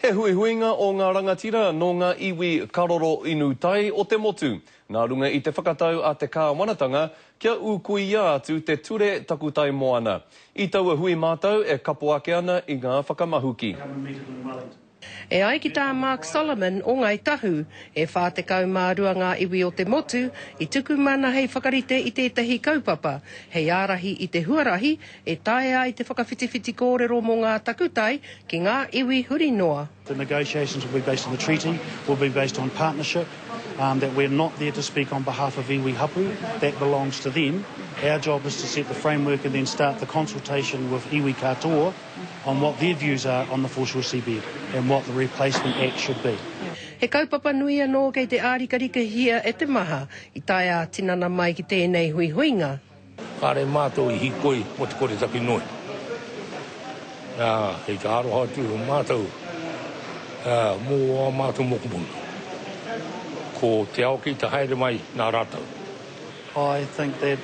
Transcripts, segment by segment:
He huihuinga o ngā rangatira nō ngā iwi karoro inu tai o te motu, nā runga i te whakatau a te kāwanatanga kia ūkuia atu te Ture Takutai Moana. I taua hui mātou e kapo ake ana i ngā whakamahuki. E ai ki tā Mark Solomon o Ngāi Tahu, e 42 ngā iwi o te motu i tuku mana hei whakarite i tētahi kaupapa hei ārahi i te huarahi e taea ai te whakawhitiwhiti kōrero mō ngā takutai ki ngā iwi huri noa. The negotiations will be based on the treaty, will be based on partnership, um, that we're not there to speak on behalf of iwi hapu, that belongs to them. Our job is to set the framework and then start the consultation with iwi katoa on what their views are on the foreshore seabed and what the replacement act should be. He kaupapa nui anō kei te ārikarikahia e te maha i tae ā-tinana mai ki tēnei huihuinga. Kāre mātou i hīkoi mō te kore taki noi. Ā, kei te aroha atu mātou, ā, mō ā mātou mokopuna. Ko te ao kei te haere mai nā rātou. I think that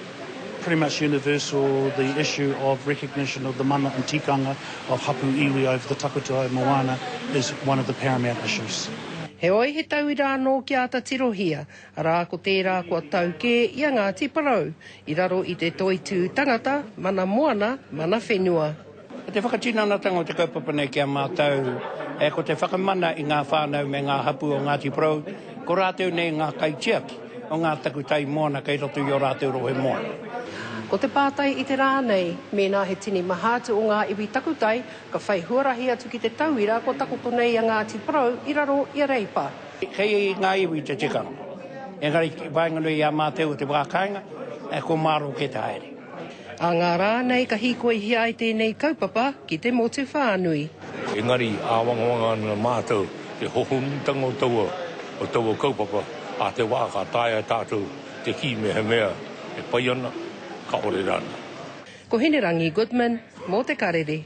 pretty much universal the issue of recognition of the mana and tikanga of hapu iwi over the takutai moana is one of the paramount issues. Heoi, he tauira anō kia āta tirohia, Arā, ko tērā kua tau kē i a Ngāti Porou, i raro i te toitū tangata, mana moana, mana whenua. Ko te whakatinanatanga o te kaupapa nei ki a mātou, ko te whakamana i ngā whānau me ngā hapū o Ngāti Porou, ko rātou nei ngā kaitiaki o ngā takutai moana kei roto i ō rātou rohe moana. Ko te pātai i te rā nei, mēnā he tini maha atu o ngā iwi takutai ka whai huarahi atu ki te tauira kua takoto nei a Ngāti Porou i raro i a Reipa. Kei ngā iwi te tikanga, engari ki waenganui i a mātou o te wā kāinga, ko mārō kē te haere. Ā ngā rā nei ka hīkoihia ai tēnei kaupapa ki te motu whānui. Engari āwangawanga ana mātou te hohonutanga o taua, o taua kaupapa, ā te wā ka taea e tātou te kī mehemea e pai ana, kāore rānei. Ko Hinerangi Goodman mō Te Karere.